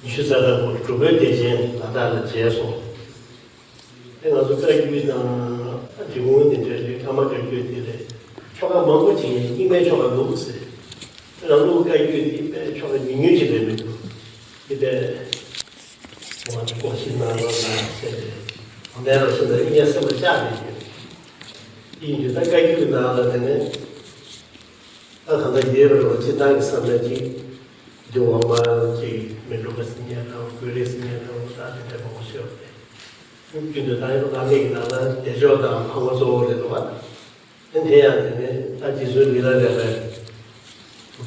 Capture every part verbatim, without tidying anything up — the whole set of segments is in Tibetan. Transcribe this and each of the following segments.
ཉི་ཤུ་རྩ་ལྔ་པོ་གྲུབ་པའི་བདེ་ཆེན་ལ་དྭགས་ལ་མཇལ་སོང་། དེ་ང་ཚོ་བཀའ་བརྒྱུད་དང་འབྲི་གུང་འདི་འདྲ་རེད། ཀརྨ་བཀའ་བརྒྱུད་འདི་རེད། ཆོ་ག་མང་པོ་ཅིག་རྙིང་མའི་ཆོ་ག་འདུག་ཟེར། རང་ལུགས་བཀའ་བརྒྱུད་འདི་དཔེ་ཆོ་ག་ཉུང་ཉུང་ཅིག་རེད་མི་འདུག་འདི་དཔེ་ང་ཚོ་གོང་བཞིན་ནང་ལོགས་ལ་ཟེར་ཏེ་དོན་ལྡན་རོ་ཟེར་ན་ཡིན་ཡ་སེམས་ལ་བཅག་ནས་ཡོད། དེ་ཡིན་དུས་ད་བཀའ་བརྒྱུད་ནང་ལ་དེ་ནས། ད་གང་ལྟར་ཡོད་རེད་བ། སྤྱིར་བཏང་གི་བསམ་ན་ཅིག་འདི་འོག་མ་ཅིག་མི་འགྲོ་བ་ཟེར་མཁན་དང་། ཀུན་རིག་ཟེར་མཁན་དང་། ད་དེ་འདྲ་མང་པོ་ཤོད་པས། རྒྱུན་དུ་ད་ཡོད་བླ་མེད་ཀྱི་ནང་ལ་བདེ་མཆོག་དང་ཕག་མོ་གཙོ་བོ་རེད་འདུག་བ། དེ་ཡང་དེ་ནས་ད་རྗེ་བཙུན་མི་ལ་རས་པས་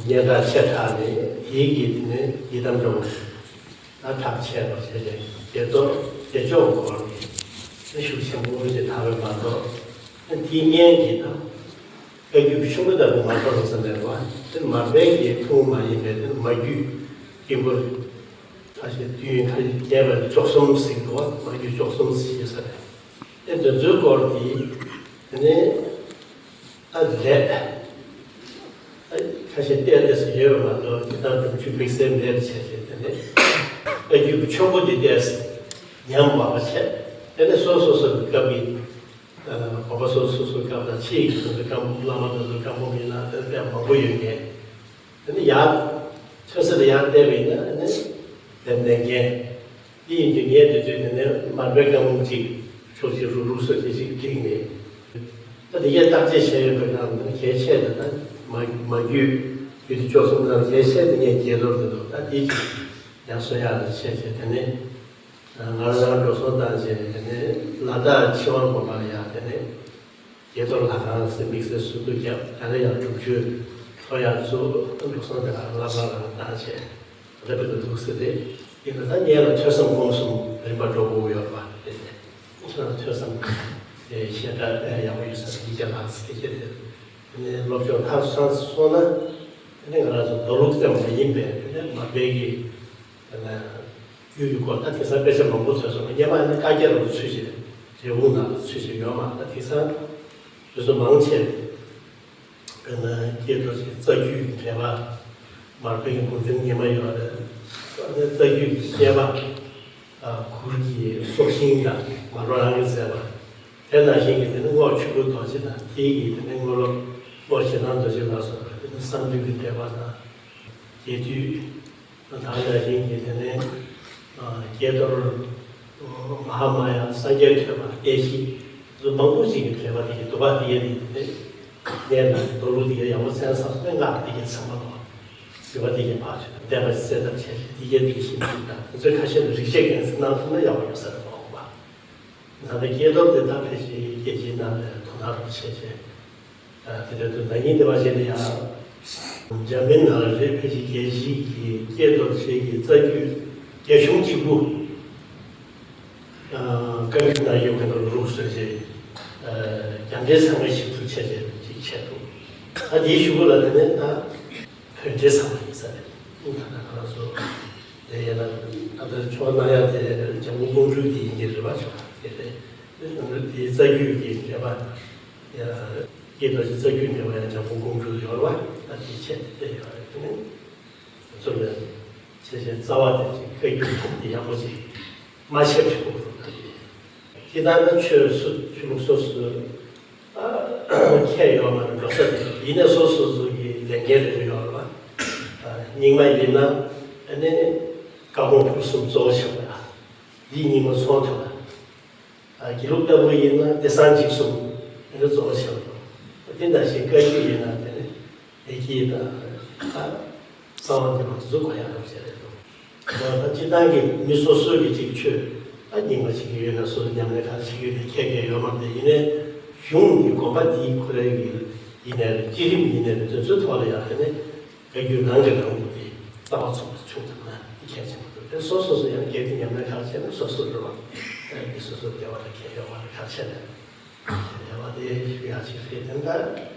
སྙན་གྲགས་ཆེ་དྲགས་ནས། དེའི་གི་དེ་ནས་ཡི་དམ་སྐྱོང་ད་ཐབས་ཆེན་པོ་བྱས་ཏེ་བདེ་ཏོག་བདེ་མཆོག་སྐོར་གྱི་ཤུགས་ཆེན་པོ་ཞིག་དར་བས་མ་གཏོགས། དེའི་སྔོན་གྱི་དང་། བཀའ་བརྒྱུད་ཆུང་ངུ་ལྟ་བུ་མ་གཏོགས་ཟེར་ནས་བ། དེ་མར་པའི་གི་ཐུན་མོང་མ་ཡིན་པའི་དེ་མ་རྒྱུད་དཀྱིལ་འཁོར། ཁ་ཤས་བདུན། ཁ་ཤས་བརྒྱད་པ་བཅུ་གསུམ་ཟེར་འདུག་བ། མ་རྒྱུད་བཅུ་གསུམ་ཟེར་ས་རེད། དེ་འདི་ཚོའི་སྐོར་གྱི་དེ་ནས་ཨ་ལས་ཨ་ཁ་ཤས་བལྟས་བལྟས་སུ་ཡོད་པ་མ་གཏོགས། ཇི་ལྟར་སྒྲུབ་མཆོད་དམིགས་བསལ་མེད་པ་བྱས་བྱས། དེ་ནས་བཀའ་བརྒྱུད་ཀྱི་ཆོས་འཁོར་འདི་བལྟས་ཉམས་མ་པ་བྱས། དེ་ནས་སོ་སོ་སོ་གི་སྐབས་ཀྱི་ཨ་དགོན་པ་སོ་སོ་སོ་སྐབས་དང་། ཕྱིའི་གི་སོ་སོའི་སྐབས་བླ་མ་དེ་ཚོ་སྐབས་མང་པོ་ཡིན་ན་དེ་དཔེ་མང་པོ་ཡོད་མཁན། དེ་ནི་ཡར་ཐོས་བསམ་ལ་ཡར་བལྟས་པ་ཡིན་ན་ནི་དེ་ནས་མཁན། དེ་ཡིན་དུས་ངས་དེ་དུས་དེ་ནས་མར་པའི་བཀའ་འབུམ་ཅིག་ཕྱོགས་གཅིག་རུག་རུག་སོ་དེ་ཅིག་བསྒྲིགས་ནས། ད་དེ་གས་བརྟག་དཔྱད་བྱས་ཡོད་པའི་ནང་ནས་གལ་ཆེ་ད་ལྟ་མ་མ་རྒྱུད་རྒྱུད་སྡེ་བཅུ་གསུམ་ནང་གལ་ཆེ་དེ་ངས་དགྱེས་རྡོར་དེ་འདུག་ད་དེ་ཅིག་ཡར་སོ་ཡག་ལ་བྱས་བྱས། དེ་ནས། ང་རང་འགྲོ་སོང་བཏང་བྱས། དེ་ནས་ལ་དྭགས་ཆོས་དབང་དགོན་པ་ལ་ཡང་དེ་ནས་དགྱེས་རྡོར་ལྷ་ཁང་ཟེར་དམིགས་བསལ་ཟུར་དུ་བརྒྱབ། ད་ལྟ་ཡང་སྒྲུབ་མཆོད་ཚོགས་ཡར་ཚུགས། འགྲོ་སོང་དེ་ལ་བླ་བྲང་ལ་བཏང་བྱས། ད་ལྟ་བར་དུ་འདུག་ཟེར་ཏེ། ཡིན་ན་ད་སྔོན་ལ་ཐོས་བསམ་སྒོམ་གསུམ་རིམ་པ་འགྲོ་དགོས་ཡོད་པ་དེ་ནས་ཐོས་བསམ་དེ་ཞེ་དྲག་ཡག་པོ་ཡོད་ས་རེད། དེ་ལ་དེ་ནས་སློབ་སྦྱོང་མཐར་སོན་སོང་ན། དེ་ནས་ང་རང་ཚོ་མདོ་ལུགས་ཙམ་མ་ཡིན་པའི་དེ་ནས་མར་པའི་གི་དེ་ནས། རྒྱུད་ཀྱི་སྐོར་ད་དེང་སང་དཔེ་ཆ་མང་པོ་ཐོན་སོང་། སྔོན་མ་ནི་བཀའ་རྒྱ་རུ་ཚུད་བྱས། འབྲས་སྤུངས་ནང་ལ་ཚུད་བྱས་ཡོད་མ་རེད། ད་དེང་སང་དུས་ཚོད་མང་ཆེ་དཔེར་ན་སྐྱེས་རྡོ་རྗེ་རྩ་རྒྱུད་ཀྱི་འགྲེལ་པ། མར་པའི་གི་མགུར་འདོན་ཉི་མ་ཡོད་རེད། རྩ་རྒྱུད་ཀྱི་བཤད་པ། གུར་གྱི་སྲོག་ཤིང་དང་མར་པ་རང་གིས་མཛད་པ། དེ་ནང་བཞིན་གྱི་དེ་ནི་རྔོག་ཆོས་སྐུ་རྡོ་རྗེ་དང་། དེའི་གི་དེ་ནི་རྔོག་སློབ་རྔོག་ཞེ་སྡང་རྡོ་རྗེ་ལ་སོགས་པ། དེ་ནི་གསང་འདུས་ཀྱི་འགྲེལ་པ་དང་། རྒྱས་བསྡུས། ད་ནང་བཞིན་གྱི་དེ་ནས་ཨ་དགྱེས་རྡོར། མ་ཧཱ་མ་ཡ། སངས་རྒྱས་ཐོས་པ། བརྟན་བཞི། དེ་ཚོ་མང་པོ་ཞིག་གི་འགྲེལ་པ་དེ་གི་འདུག་པ། དེ་གའི་དེ་གནས་དང་མདོ་ལུགས་དེ་གའི་ཡག་པོ་གསན་ས་སོང་ན། སྔགས་དེ་གའི་ཚང་མ་དང་། འདུལ་བ་དེ་གའི་ཕར་ཚུར་བསྟན་པ་གསལ་ཐབས་བྱས་ཏེ། དེ་གའི་དེ་གའི་ཞིབ་འཇུག་དང་། དེ་ཚོའི་ཁ་ཤས་ལ་རིགས་དཔྱད་འགན་འཁུར་གནང་ཐུབ་ན་ཡག་པོ་ཡོད་ས་རེད་མ་འོངས་པ། ད་ལྟ་སྐྱེས་རྡོར་དེ་ད་ཕལ་ཆེར་རྒྱལ་སྤྱིའི་ནང་ལ་དོ་སྣང་རུ་བྱས་བྱས། དེ་འདྲ་འདུག་ད་ཉིན་དེ་བ་ཞིག་ལ་ཡང་འཇར་པན་ནང་ལ་རེད། ཕལ་ཆེར་རྒྱལ་སྤྱིའི་གི་སྐྱེས་རྡོར་རྗེ་གི་རྩ་རྒྱུད་རྒྱ་གཞུང་གཅིག་པུ། བཀའ་འགྱུར་ནང་ཡོད་མཁན་དང་རུག་སོན་བྱས། རྒྱ་འགྲེལ་ཚང་མ་ཞིབ་ཏུ་བྱས་བྱས་ཅིག་བྱས་འདུག་ད་དེའི་གཞུག་གུ་ལ་དེ་ནས་ད་བོད་འགྲེལ་ཚང་མ་ཡིན་ས་རེད། ད་ལྟ་ང་རང་ཚོ་དེ་ཡིན་ན་ད་ལྟ་ཆོག་གནང་ཡ་དེ་འཇམ་མགོན་ཀོང་སྤྲུལ་དེ་ཡིན་གྱི་རེད་པ། ཆོག་དེ་རེད། དེ་རྩ་རྒྱུད་ཀྱི་འགྲེལ་པ། ཡ། སྐྱེས་རྡོ་རྗེ་རྩ་རྒྱུད་འགྲེལ་པ་ཡང་འཇམ་མགོན་ཀོང་སྤྲུལ་ཡོད་རེད་པ། ད་དེ་ཆེད་དུ་བལྟས་ཡོད་རེད། དེ་ནས་ཚུར་ལ་ཆེ་ཆེ་རྩ་བ་དེ་ཅིག་བཀའ་བརྒྱུད་ཐོག་དེ་ཡག་པོ་ཅིག་མ་ཤེས་པའི་སྐོར་དུ་ད་དེ། ཅི་ལྟར་ན་ཆོས་སུ་ཆོས་ལུགས་སོ་སོ་ཁྱད་ཡོད་མ་རེད། འགྲོ་ས་དེ་ཡིན་ནའི་སོ་སོ་སོ་གི་ལས་འགན་རེ་རེ་ཡོད་རེད་པ། རྙིང་མ་ཡིན་ན་ཨ་ནི་བཀའ་དགོངས་ཕུར་གསུམ་གཙོ་བོ་བྱས་པ་ཡ། འདི་རྙིང་མ་ཚོགས་ཐུབ་པ། དགེ་ལུགས་ལྟ་བུ་ཡིན་ན་བདེ་གསང་འཇིགས་གསུམ་དེ་ནི་གཙོ་བོ་བྱས་པ་དང་། དེ་འདྲ་ཞིག་བཀའ་བརྒྱུད་ཡིན་ན་དེ་ནི་བདེ་སྐྱིད་དང་། ད་གསང་བ་འདུས་པ་དེ་ཚོ་གོ་ཡག་རབ་བྱས་རེད་དོ། ད་སྤྱིར་བཏང་གི་མི་སོ་སོ་གི་ཅིག་ཆོས་ད་རྙིང་མ་བྱེད་ཀྱི་ཡོད་ན་སོ་སོ་ཉམས་ལེན་ག་རེ་བྱེད་ཀྱི་ཡོད་ན་ཁྱད་ཁྱད་ཡོད་མ་རེད། ཡིན་ནའི་གཞུང་གི་དགོན་པ་འདིའི་ཁོ་རའི་གི་ཡིན་ནའི་རེད། བསྐྱེད་རིམ་ཡིན་ནའི་རེད། དེ་ཚོའི་ཐོག་ལ་ཡང་དེ་ནི། བཀའ་བརྒྱུད་རང་གིས་རང་ལུགས་དེ་རྩ་བ་ཚུགས་པ་བྱུང་ཐུབ་ན་དེ་གལ་ཆེན་པོ་འདུག་དེ་སོ་སོ་སོ་ཡང་དགེ་སྡིག་ཉམས་ལེན་ག་རེ་བྱས་ན་སོ་སོ་རེད་བ། དེ་སོ་སོ་བདེ་བ་དང་ཁྱད་ཡོད་པ་རེད། ག་རེ་བྱས་ན་དེ་བ་དེ་ཞུ་ཡག་ཅིག་རེད། དེ་འདྲ་